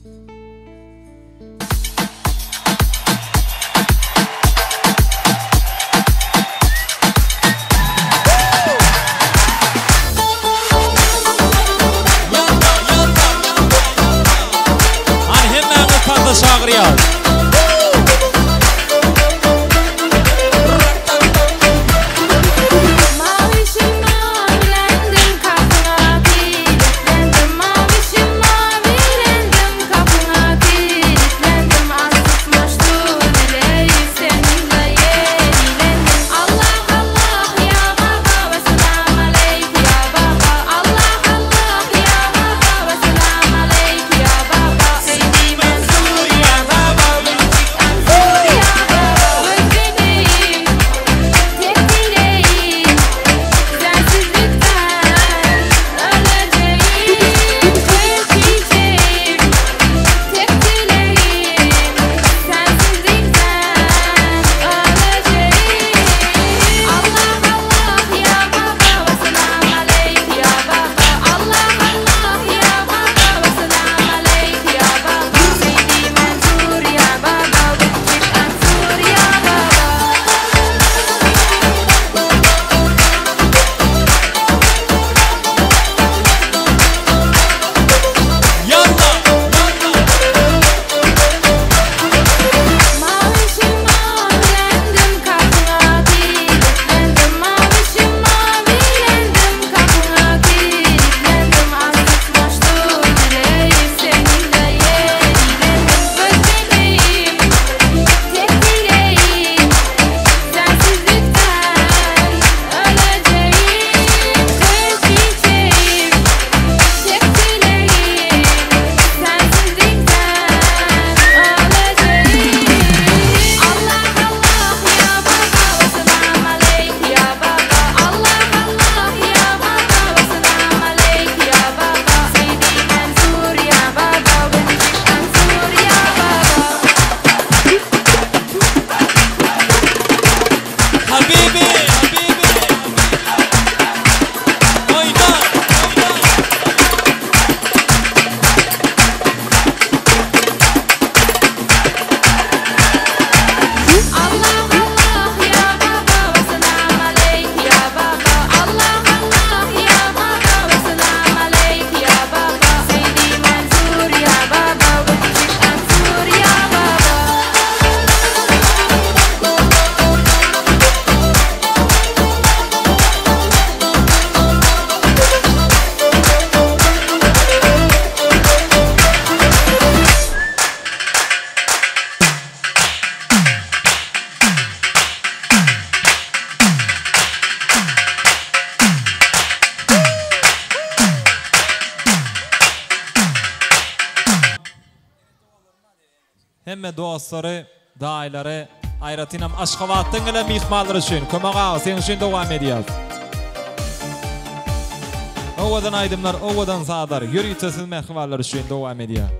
Hany hemmäňiz tansa çagyrýas. Mawişim mawilendim kapyňa kilitlendim Mawişim mawilendim kapyňa kilitlendim Az tutmuşdy dileýip seninle ýenilendim Allah Allah ýa baba weselam aleýk ýa baba Allah Allah ýa baba weselam aleýk ýa baba Seýdi Mansur ýa baba Mansur ýa baba Gözledim Tek dileğim sensizlikten öleceğim Kül çiçeğim Tek dileğim sensizlikten öleceğim Allah Allah ya baba ve selam aleyk ya baba Allah Allah ya baba ve selam aleyk ya baba Seydi Mansur ya baba Küçük Mansur ya baba. Ýalla! Mawişim mawilendim kapyňa kilitlendim Mawişim mawilendim kapyňa kilitlendim Az tutmuşdy dileýip seninle ýenilendim Gözledim tek dileğim sensizlikten öleceğim Kül çiçeğim tek dileğim sensizlikten öleceğim Allah Allah ya baba ve selam aleyk ya baba Allah Allah ya baba ve selam aleyk ya baba Seydi Mansur ya baba Küçük Mansur ya baba. Habibi! Habibi! Oýna! Oýna! Allah Allah ya baba ve selam aleyk ya baba Allah Allah ya baba ve selam aleyk ya baba Seydi Mansur ya baba Küçük Mansur ya baba. Hemme dostlary, daýylary, aýratynam Aşgabatdan gelen myhmanlar üçin, Kömek aga seň üçin dowam edýäs. Owadan aýdymlar, owadan sazlar ýörite siz mähribanlar üçin dowam edýär.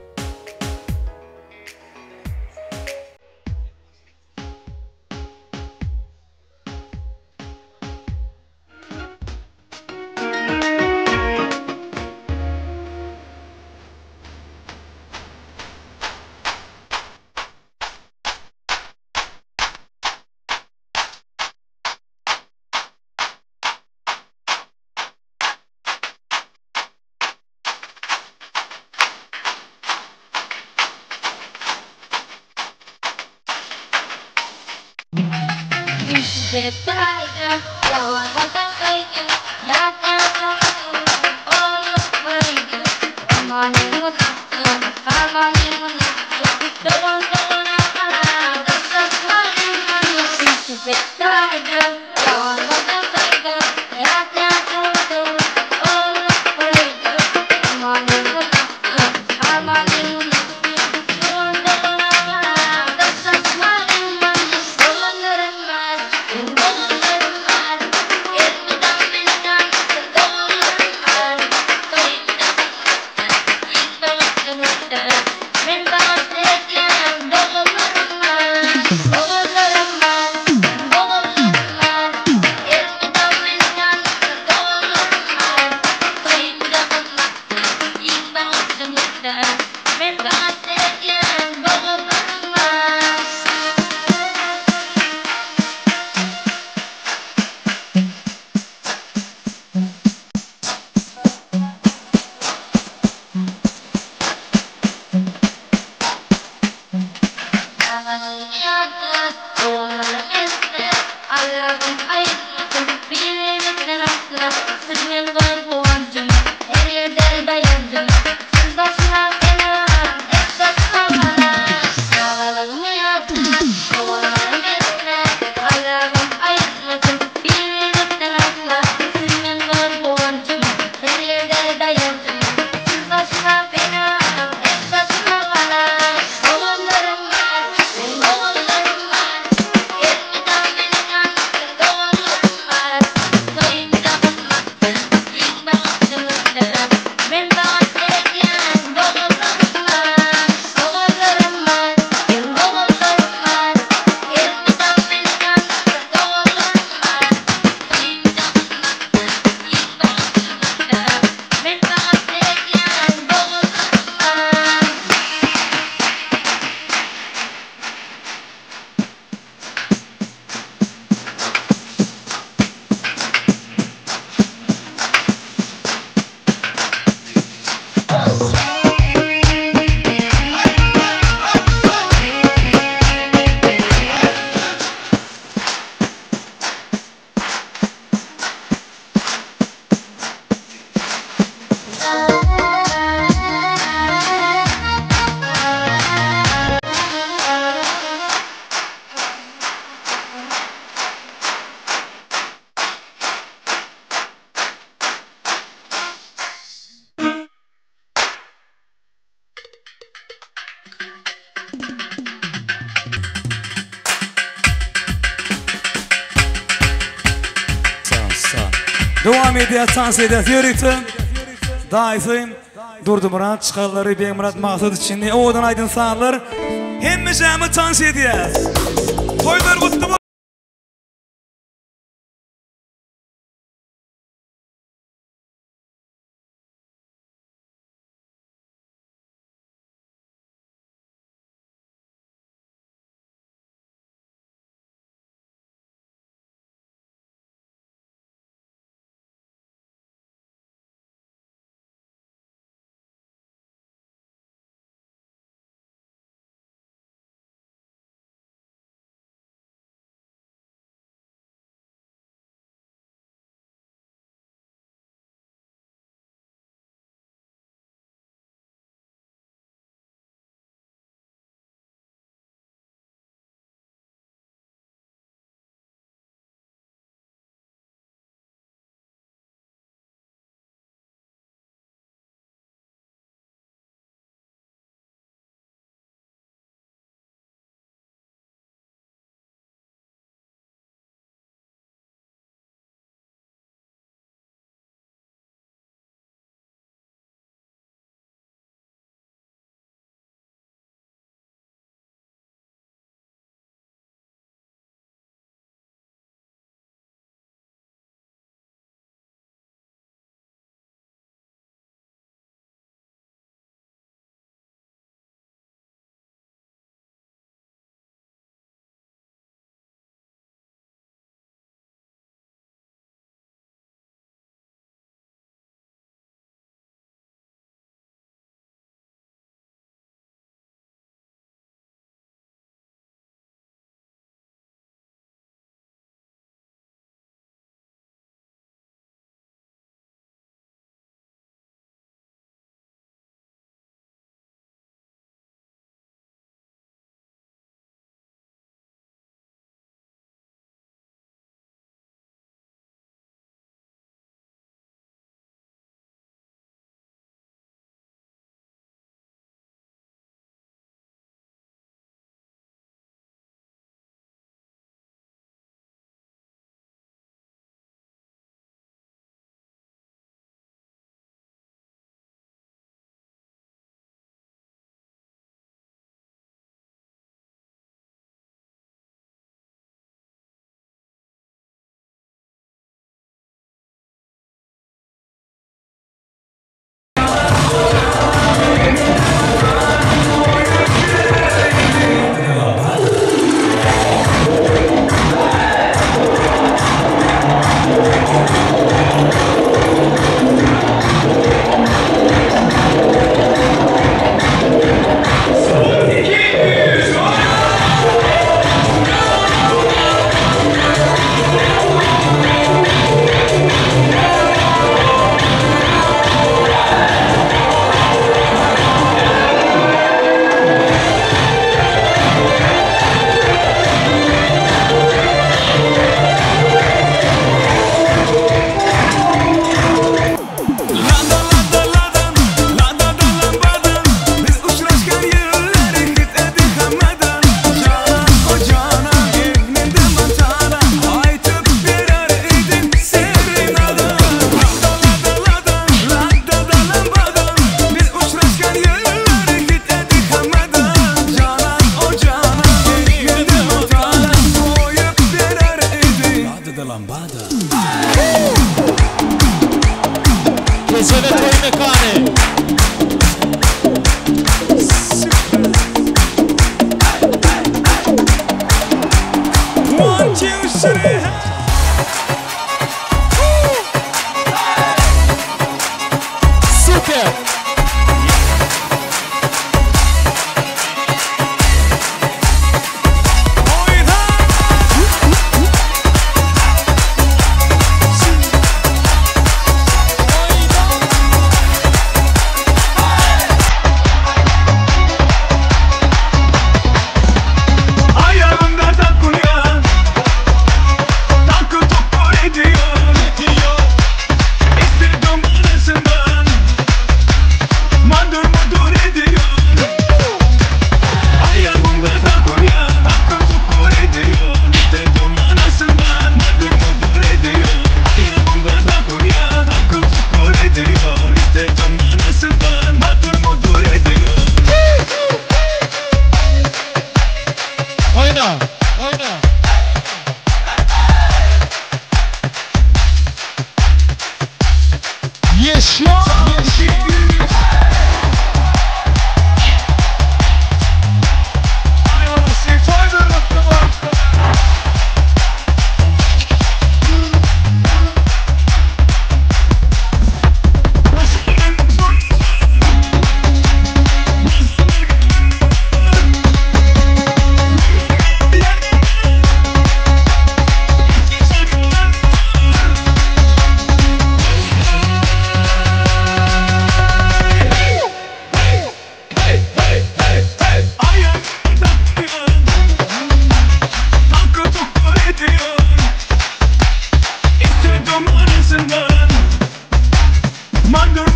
Dowam edýäs, tans edýäs ýörite. Daýysy Durdymyrat çykarlary Begmyrat Maksat üçin owadan aýdym sazlar. Hemmejämiz tans edýäs. Toýlar gutly Gece we toý mekany. One, two, three. Super! Oýna! Ayağımda takunya, takı topu ediyor. İstedim arasından.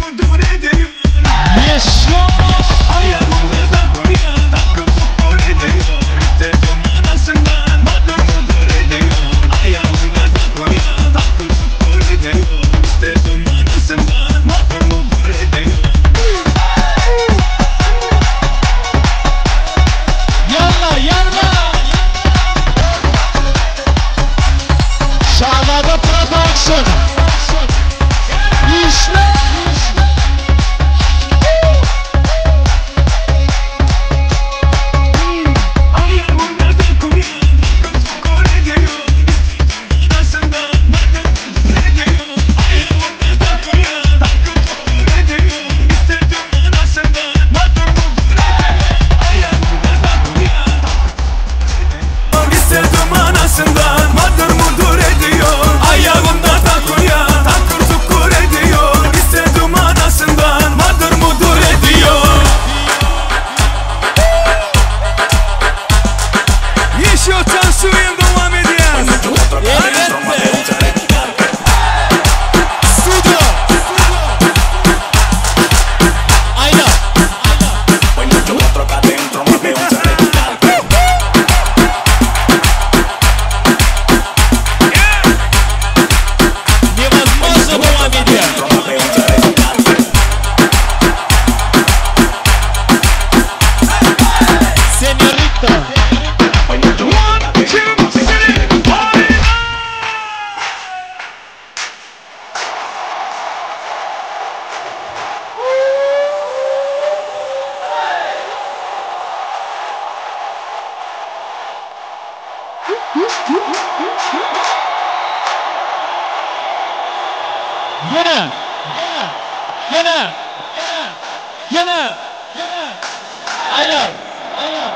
mudur ediyor. Ayağımda takılıyor, takır tukur ediyor. İstedim anasından, madır mudur ediyor. Ayağımda takılıyor, takır tukur ediyor. İstedim anasından, madır mudur ediyor. Yalla yalla. Şahzade Production. İşle. Ayağımda takılıyor, takır tukur ediyor. İstedim anasından, madır mudur ediyor. Ayağımda takılıyor, takır tukur ediyor. İstedim anasından, madır mudur ediyor. Ayağımda takılıyor, İstedim anasından, madır mudur ediyor. Ayağımda takılıyor, takır tukur ediyor. İstedim anasından, madır mudur ediyor. Yeşil Tansu'ya devam ediyor. Elbette. Studio. Aynen. Невозможно devam ediyor. Señorita. One, two, three, party. Yine. Yine. Yine. Aynen. Aynen.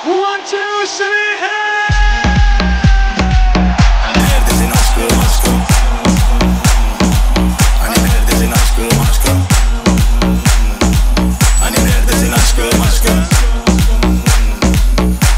One, two, three, hey! Neredesin aşkım aşkım? Hani neredesin aşkım aşkım? Hani neredesin aşkım aşkım?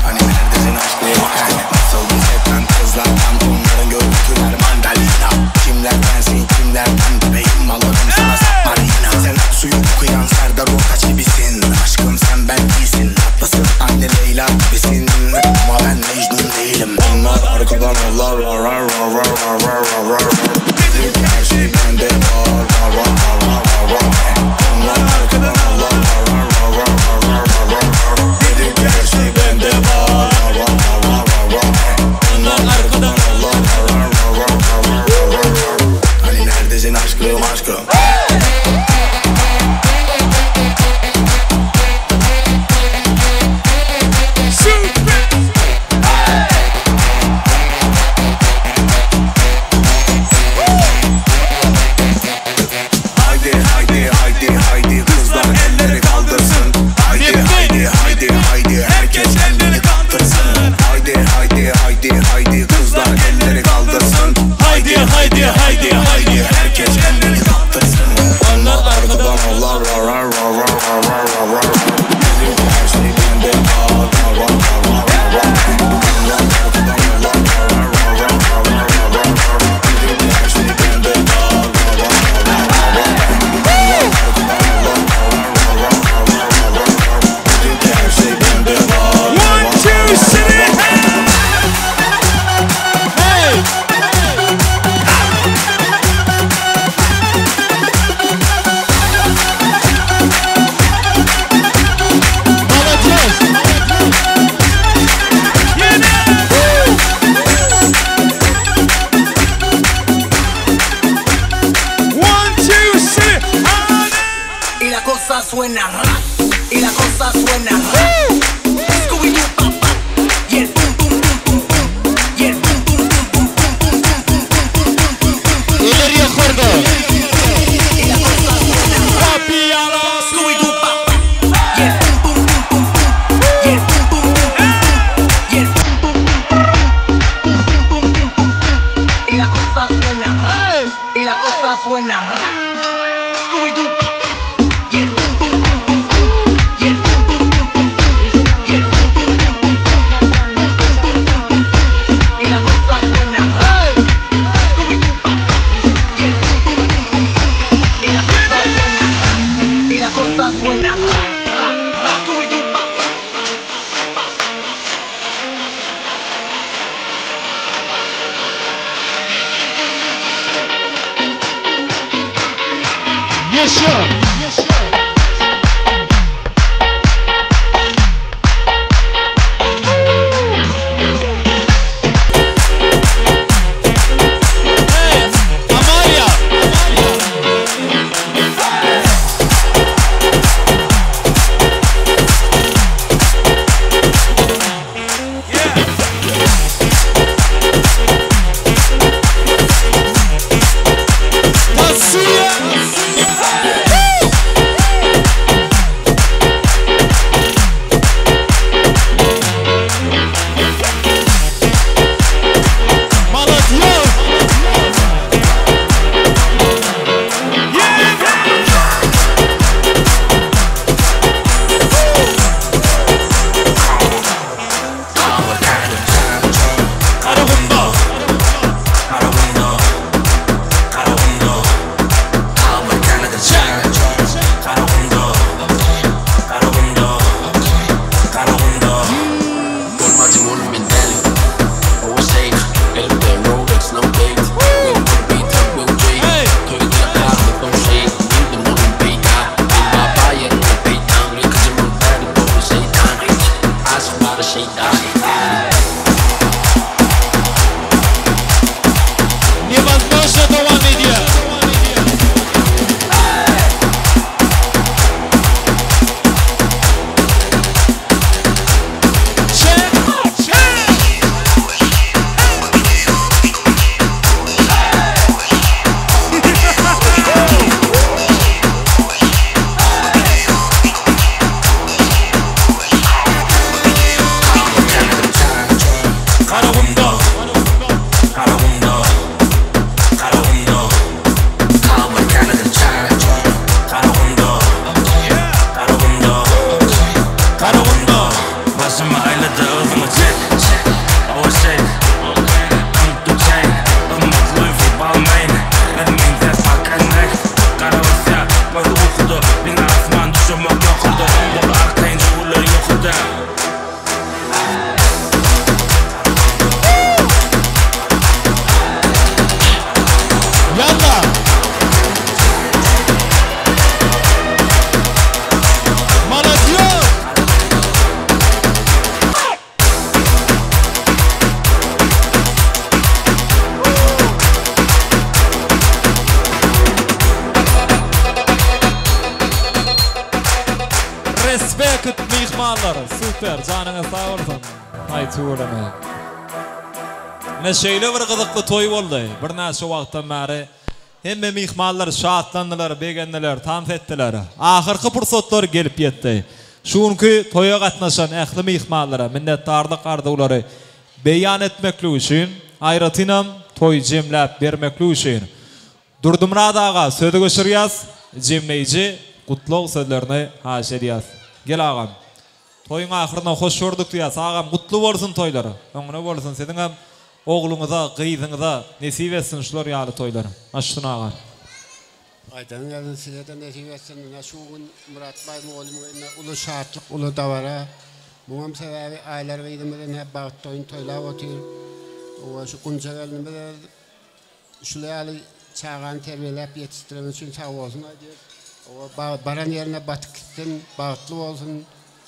Hani neredesin aşkım aşkım? Nasıldım seven kızlardan, onların görüntüler mandalina. Kimlerdensin kimlerden bebeğim, alırım sana marina. Sen suyu okuyan Serdar Ortaç gibisin. Aşkım sen ben değilsin, tatlısın anne Leyla gibisin. Ama ben Mecnun değilim. Onlar arkadan onlar var var var var var var var var. Dedim ki her şey bende var var var var var var var. Onlar arkadan onlar var var var var var var var var. Dedim ki her şey bende var var var var var var var. Onlar arkadan onlar var var var var var var var var. Hani neredesin aşkım aşkım? Haydi haydi haydi haydi kızlar elleri kaldırsın. Haydi haydi haydi haydi herkes elleri kaldırsın. Haydi haydi haydi haydi kızlar elleri kaldırsın. Haydi haydi haydi haydi herkes elleri kaldırsın. Onlar arkadan onlar var var var var var var var var. Bizim her şey bende var var var var var var var. Onlar arkadan onlar var var var var var var var var. Bizim her şey bende var var var var var var var. One, two, three, hey! Hey! Молодец! Yine! One, two, three, hadi! Y la cosa suena ra, y la cosa suena ra. Scooby-Doo pa pa, y el pum pum pum pum pum, y el pum pum pum pum pum pum pum pum pum pum pum pum pum pum. Ileriye kordu. Y la cosa suena ra, Scooby-Doo pa pa, y el pum pum pum pum pum, y el pum pum pum pum pum, y el pum pum pum pum pum, pum pum pum pum pum pum. Y la cosa suena ra, y la cosa cosa suena ra. Scooby-Doo, y el bum bum bum bum bum, y el bum bum bum bum bum, y el bum bum bum bum bum, bum bum bum bum bum, y la cosa suena ra. Scooby-Doo, y el bum bum bum bum bum, y la cosa suena ra. Y la cosa suena ra, ra, ra. Scooby-Doo, Hey, Amalia! Невозможно dowam edýär. Garagumda Garagumda Garagumda Garagumda Garagumda Garagumda Başymy aýlady yzyňa çek Owa şeýt Come to chain Gymmat Louis V Balmain Biz meňzäp bakan Gara basýar gözi ukuda Diňe asman düşemek ýokarda Bol arkaýyn jübüler ýokarda. Ýalla! Молодец! Respekt myhmanlar, super, janyňyz sag bolsun. Aý tüweleme. Ine şeýle bir gyzykly toý boldy. Birnäçe wagtdan bäri hemme myhmanlar şatlandylar, begendiler, tans etdiler. Ahyrky pursatlar gelip ýetdi. Şu günki toýa gatnaşan ähli myhmanlara minnetdarlyk arzuwlary beýan etmeklik üçin, aýratynam toýy jemläp bermeklik üçin Durdymyrat aga sözi göçürýäs, jemleýji gutlag sözlerini haýyş edýäs. Gel agam. Toýuň ahyryna hoş gördük diýýäs. Agam gutly bolsun toýlar. Öňüne bolsun siziňem ogluňyza, gyzyňyza nesip etsin şular ýaly toýlar. Baştun aga. Aýdanyň ýaly sizede nesip etsin. Ine şu gün Myratbaý mugallymyň öýünde uly şatlyk, uly dabara. Muňam sebäbi Aýlar gyzymyz ine bagt toýuny toýlap otyr. Şu Gunça gelnimiz Şular ýaly çagany terbiýeläp ýetişdireni üçin sag bolsun aýdýas. Owa baran ýerine batyp gitsin, bagtly bolsun.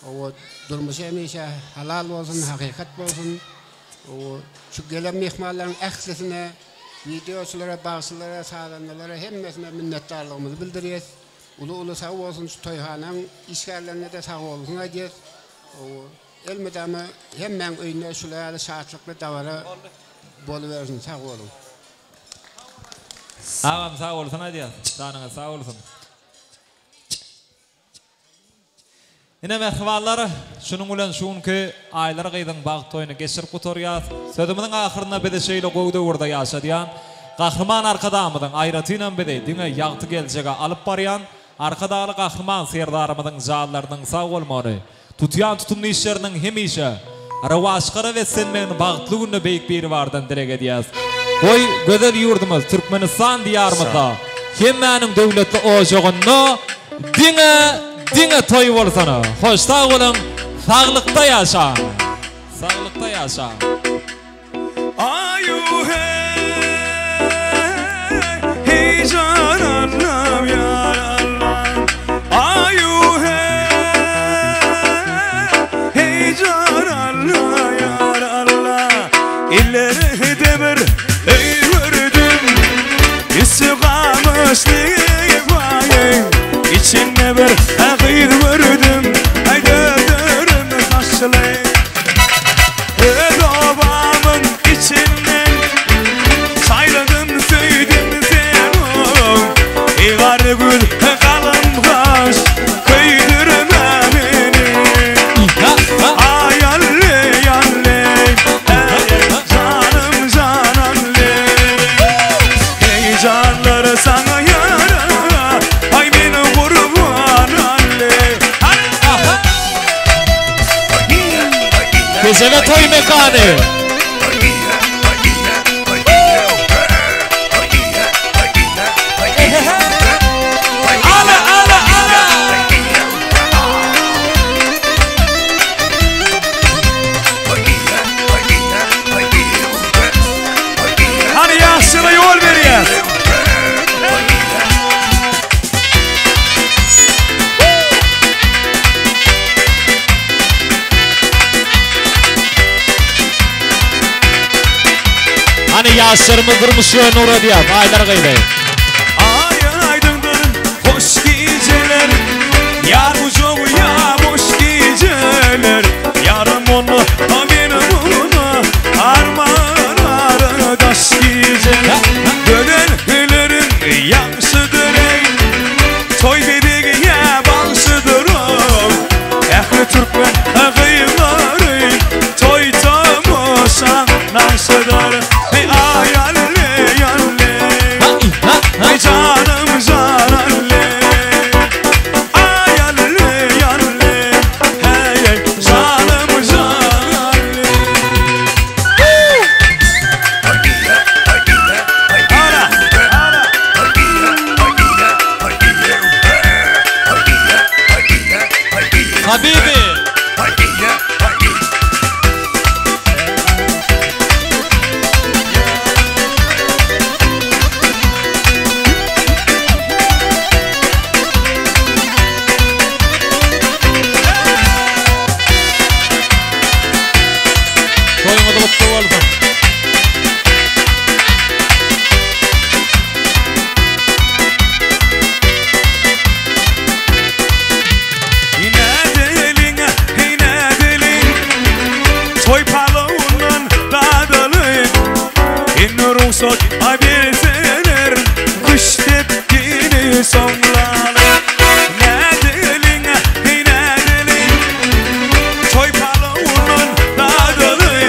Owa durmuşy hemişe halal bolsun, hakykat bolsun. Owa şu gelen myhmanlaryň ählisine, wideoçylara, bagşylara, sazandalara hemmesine minnetdarlygymyzy bildirýäs. Uly-uly sag bolsun şu toýhanaň işgärlerine-de sag bolsun aýdýas. Owa elmydama hemmäň öýünde şular ýaly şatlykly dabara Bolubersin sag boluň. Agam sag bolsun aýdýas. Janyňyz sag bolsun. Ine mähribanlar, şunuň bilen şu günki Aýlar gyzyň bagt toýuny geçirip gutarýas. Sözümiziň ahyrynda bizi şeýle gowy döwürde ýaşadýan. Gahryman Arkadagymyzyň, aýratynam bizi diňe ýagty geljege alyp barýan Arkadagly Gahryman Serdarymyzyň janlarynyň sag bolmagyny, tutýan tutumly işleriniň hemişe rowaçlara beslenmegini bagtly günde Beýik Biribardan dileg edýäs. Goý, gözel ýurdumyz Türkmenistan Diýarymyzda hemmäniň döwletli ojagynda diňe, diňe toý bolsun! Hoş sag boluň, saglykda ýaşaň! Saglykda ýaşaň! Aýu heý, heý jan Allam ýar Allam. Aýu heý, heý jan Alla ýar Alla. Illeride bir öý gördüm, üsti gamyşly baýy. Içinde bir gyz gördüm, aý dördürüm saçly. Öz obamyň içinden Saýladym söýdüm seni Eý gar gül galam gaş Köýdürme meni Aý alle alle Janym jan alle Eý janlar saňa ýara Aý men gurban alle Kejebe toý mekany. Ala ala ala. Hany ýaşlara ýol berýäs. Hany ýaşlarymyz durmuş ýoluna ugradýas, aýlar gyzy. Aý aýdyňdyr hoş gijeler, Ýar gujagy ýa boş gijeler, Ýarym ony, a menem ony, Arman ara daş gijeler. Görenleriň ýagşydyr eý, Toý bezegi ýa bagşydyr ol, Ähli türkmen gyzlary Toý tomaşa nagşydyr. Eý aý alle alle, Eý janym jan alle, Aý alle alle, Heý janym jan alle. Ara, ara. Habibi. Toýuňyz gutly bolsun. Nädeliň, heý nädeliň, Toý palawyndan dadaly. Indi rugsat berseler, Küştdepdini soňlaly. Nädeliň, heý nädeliň, Toý palawyndan dadaly.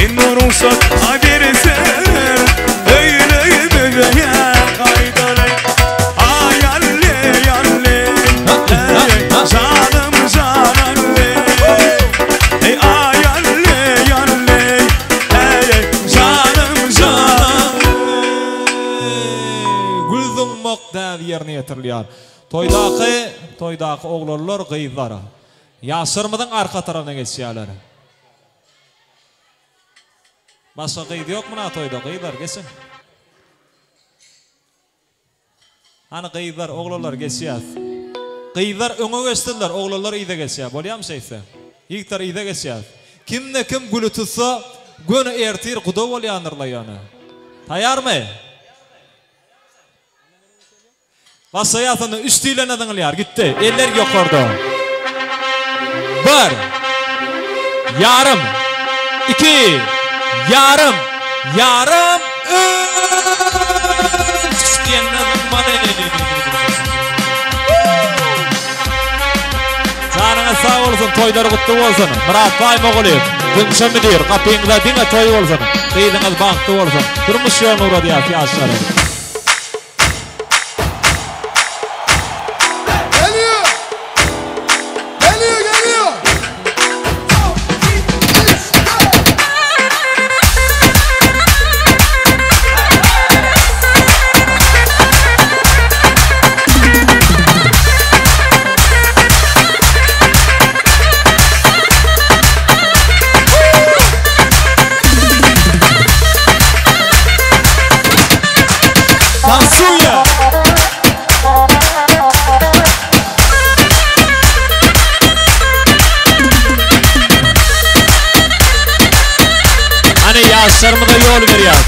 Indi rugsat berseler, Öýlerimize gaýdaly. Aý alle, alle, Ey janym jan alle, Ey aý alle, alle, Ey janym jan. Gül zyňmak däbi ýerine ýetirilýär. Toýdaky toýdaky oglanlar, gyzlar ýaşlarymyzyň arka tarapyna geçýärler. Başga gyz ýokmy na toýda? Gyzlar geçiň. Hany gyzlar, oglanlar geçýäs. Gyzlar öňe geçsinler, oglanlar yza geçýär. Bolýamy şeýtse? Ýigitler yza geçýäs. Kimde kim güli tutsa, göni ertir guda bolýandyrla ýöne. Taýarmy? Başlaýas onda üç diýlende zyňylýar. Gitdi. Eller ýokarda. Bir. Ýarym. Iki. Ýarym. Ýarym. Üç diýende zyňmaly. Janyňyz sag bolsun, toýlar gutly bolsun. Myratbaý Mogulyýew. Gunça müdir, gapyňyza diňe toý bolsun, gyzyňyz bagtly bolsun. Durmuş ýoluna ugradýas ýaşlary. Geliyor. Geliyor, geliyor. Tansuýa! Hany ýaşlarymyza ýol berýäs.